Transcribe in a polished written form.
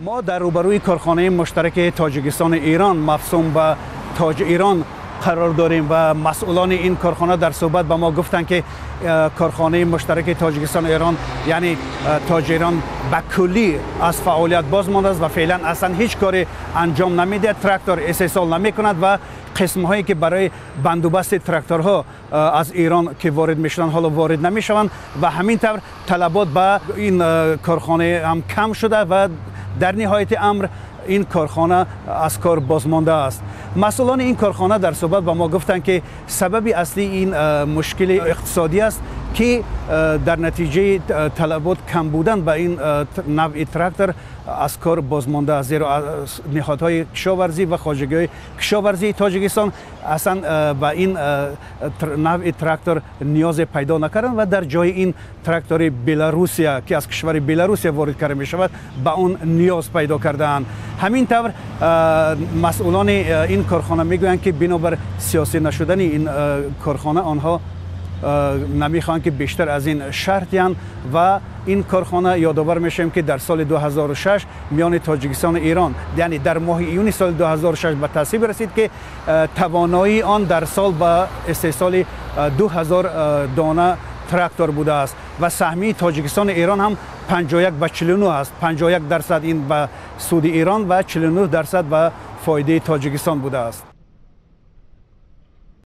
Мо дар рӯбарӯи корхонаи муштараки Тоҷикистону Эрон, мавсум ба Тоҷ Эрон, қарор дорем ва масъулони ин корхона дар суҳбат ба мо гуфтанд, ки корхонаи муштараки Тоҷикистону Эрон, яъне Тоҷ Эрон, ба куллӣ аз фаъолият боз мондааст ва феълан аслан ҳеҷ коре анҷом намедиҳад, трактор истеҳсол намекунад ва қисмҳое, ки барои бандубасти тракторҳо аз Эрон ки ворид мешуданд, ҳоло ворид намешаванд ва ҳамин тавр талабот ба ин корхона ҳам кам шуда ва дар ниҳояти амр ин корхона аз кор бозмондааст. Масъулони ин корхона дар суҳбат ба мо гуфтанд, ки сабаби аслии ин мушкили иқтисодӣ аст, ки дар натиҷаи талабот кам будан ба ин навъи трактор аз кор бозмондааст, зеро ниҳодҳои кишоварзӣ ва хоҷагиҳои кишоварзии Тоҷикистон аслан ба ин навъи трактор ниёзе пайдо накарданд ва дар ҷои ин трактори Беларусия, ки аз кишвари Беларусия ворид карда мешавад, ба он ниёз пайдо кардаанд. Ҳамин тавр масъулони ин корхона мегӯянд, ки бинобар сиёсӣ нашудани ин корхона онҳо намехоҳанд, ки бештар аз ин шарҳ диҳанд. Ва ин корхона, ёдовар мешавем, ки дар соли 2006 миёни Тоҷикистону Эрон, яъне дар моҳи июни соли 2006 ба тасвиб расид, ки тавоноии он дар сол ба истеҳсоли 2000 дона трактор будааст ва саҳмии Тоҷикистону Эрон ҳам 51 ба 49 аст: 51% ин ба суди Эрон ва 49% ба фоидаи Тоҷикистон будааст.